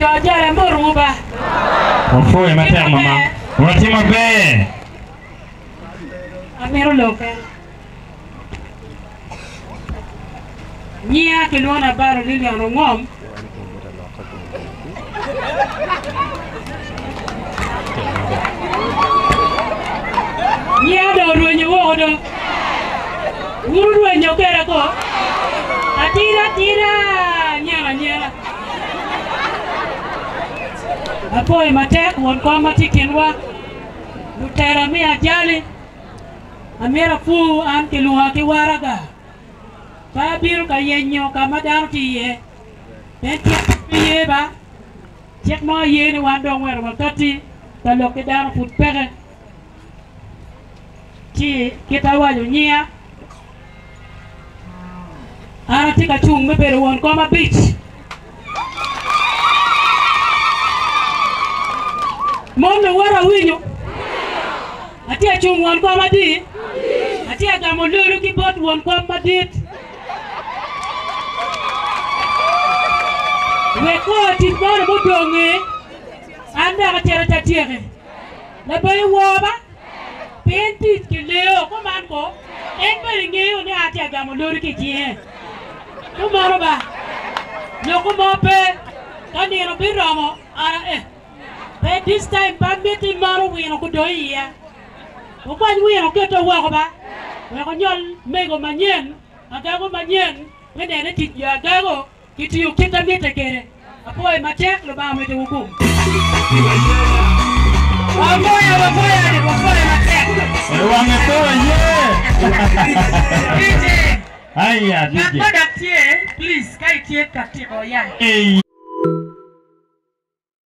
Jo jara moruwu ba. Wapwoyo matek mama. Watye maber. Amito lok kene. Nyinga kilwongo ni Abaro Lilian Ongom. Nyinga dong orwenyo woko do. Wun wurwenyo kweda ko? Atida atida, anyera anyera. Apoyo matek won kom ma tye i kinwa, lutela me ajali. Amyero apur an kilwonga ki waraga. Pe abino ka yenyo ka ma dano tye iye. Pien cik pe ye ba. Cik mo ye ni wan dong weko wakati ka lok ki dano pud peke. Ci kit awaco nyinga, an atye ka cung me bedo won kom abic. Mon luwota awinyo, atye ka cung won kom adi? Atye ka gamo lolu ki bot won kom madit. Wek kor tic moni mudongi, an dok acito atyeke. Labeyo woo ba, pien tic ki leo kuman ko, en bene ngeyo ni atye agamo lodi ki i cinge. Kumeno ba, loko mo pe, ka nino biromo, an a eh, pe this time pe amiti mano wino gudong i iya. Wukwany wino wuket woko ba, wek onyol mego manyen, agago manyen, me nene tic jo agago. Kitiyo kit ma mitte kwede. Apwoyo matek, Lubanga omedde gum. Wapwoyo, wapwoyo ade, wapwoyo matek. Wange pe waye. DJ. Aya Ngat DJ. mo dok tye, please, ka itye ka tiko ya. Ey.